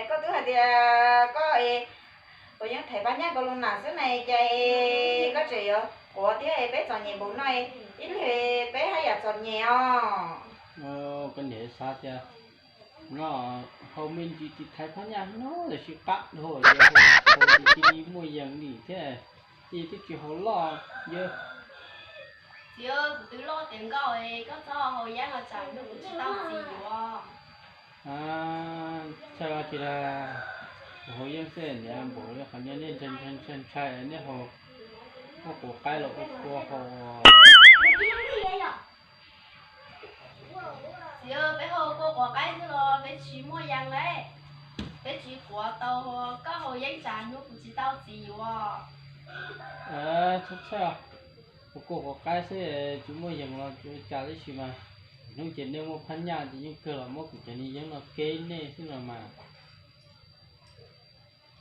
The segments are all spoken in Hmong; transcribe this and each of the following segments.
Koj twb hais tias koj es, kuv yeej thaiv Phab Nyaj Kaus Lus Nam xwb na, cas koj tseem yuav quav thiab? Peb txom nyem npaum no, ib pliag peb haj yam txom nyem os. Koj niam xav tias no haus me ntsis tis thaiv Phab Nyaj no los sis qab dhau, tis cia li muaj yees li thiab, tis twb tsis haus loj yawg. Txiv, kuv twb loj tiav nkauj, koj txhob haus yeeb los tsam hnub kuv tsis tau txiv yuav. Txhawj tias kuv haus yeeb xwb, niam npaum li qhov nyob nej ntshai ntshai ntshai, nej haus, ua quav qaib los ua kua haus. Txiv, peb haus kua quav qaib xwb los peb tsis muaj yees lauj. Peb tsis quav tau, koj haus yeeb tsam hnub kuv tsis tau txiv yuav. Txhob txhawj, ua kua quav qaib xwb tsis muaj yees los tsis ua cas tab sis mas hnub ces nej muaj Phab Nyaj ces yeej kawg los muab kuv cov niag yeeb no keb nej xwb no mas.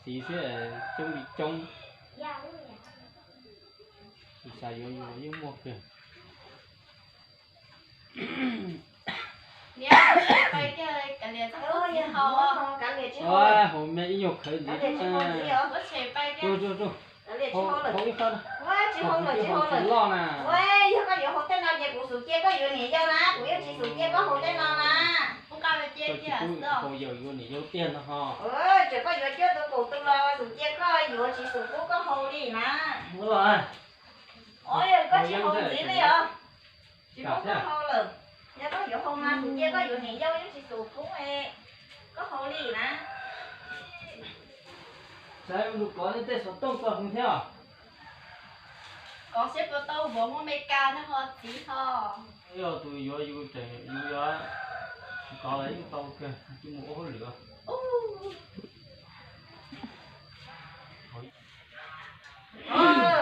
Txiv xwb coob li coob, kuv xav yuav yus los yeej muaj kawg. Niam, pais kiag kav liam txhob haus me ib nyuag khawv ntxiv. Haus ib qho, haus tsis haus tsis loj na. Yog koj yuav haus tej no ces kuv xub cia koj yuav niam yau na, kuv yeej tsis xub cia koj haus tej no na. Haus yawm yuav niam yau tiag no ho. Tseem koj yuav cuab tus kaum tus los xub cia koj yuav, tsis xub pub koj haus li na. Muab los. Os, yog koj tsis haus ntxiv li os. Tsis pub koj haus lawm. Yog koj yuav haus mas xub cia koj yuav niam yau, yeej tsis xub pub koj haus li na. Saib lus kov nej tej xov tooj txog hwv thiab. Kov seb puas tau vauv Hmoob Amelikas no ho txiv ho. Yog tus yuav yus tseem yus yuav tsis kov los yeej tau kawg, tsis mus ua hauj lwm.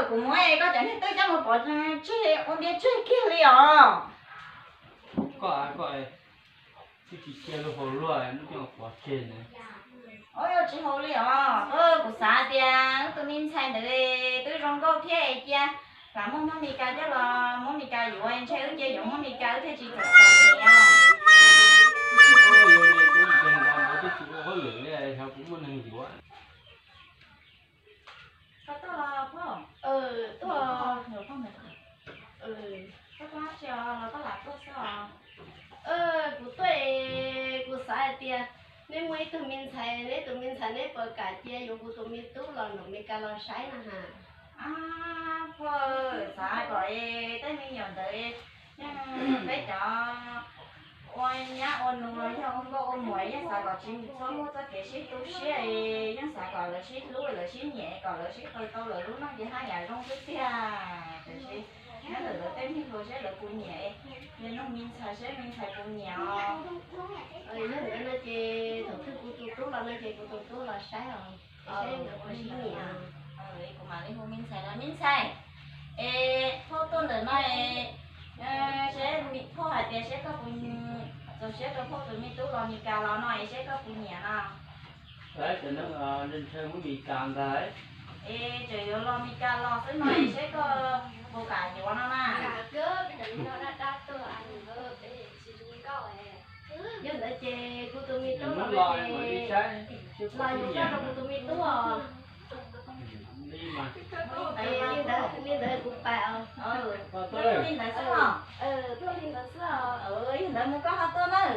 Kuv muab koj cov niag twb coj mus pov tseg ua ntiaj tseg kiag li os. Koj, koj twb tsis cia lub hauv luaj muab coj pov tseg na. Os, tsis haus li os. Kuv xav tias wb tus me ntxhais ntawd twb zoo nkauj thiab es cia lam muab Hmoob Amelikas coj los, Hmoob Amelikas yuav, ntshe wb cia yuav Hmoob Amelikas wb thiaj tsis txom txom nyem. Yuav niam tub nkeeg los ntawd twb tsis ua hauj lwm li, xyov puas muaj neeg yuav. Koj tuaj los pog? Tuaj. Koj tuaj dab tsi os, los koj lam tuaj xwb os? Kuv tuaj, kuv xav hais tias neb muaj ib tug me ntxhais, neb tus me ntxhais neb puas kam cia yuav kuv tus me tub los nram Amelikas los saib na has. Pog, xav kom tej me nyuam ntawd, peb cov ua nyab ua nus los yog ua nkauj ua muam yeej xav kom tsis txhob muaj txoj kev sib tu siab, yeej xav kom lawv sib hlub lawv sib nyiam kom lawv sib qw tau lawv lub neej ces haj yam zoo xwb tiag. Tiam sis nyob ntawm lawv tej me hluas seb lawv puas nyiam, yog nug me ntxhais seb me ntxhais puas nyiam os. Yog ntawd no ces thaum twg kuv tus tub los no ces kuv tus tub los saib os, saib nkawd puas sib nyiam. Kuv mam li hu me ntxhais los, me ntxhais, es phauj tuaj ntawm no es, seb phauj hais tias seb koj puas, txaus siab rau phauj tus me tub los Meskas los no es seb koj puas nyiam no. Cov neeg ntshaw Hmoob Meskas ntag. Es tseem yuav los Meskas los xwb no es seb koj puas kam yuav no na. Yog ntawd ces kuv tus me tub los, los yuav koj rau kuv tus me tub os. Li ntawd, li ntawd kuv pais os. Tuaj li ntawd xwb os. Tuaj li ntawd xwb os. Yog ntawd mus koj ho tuaj nawb.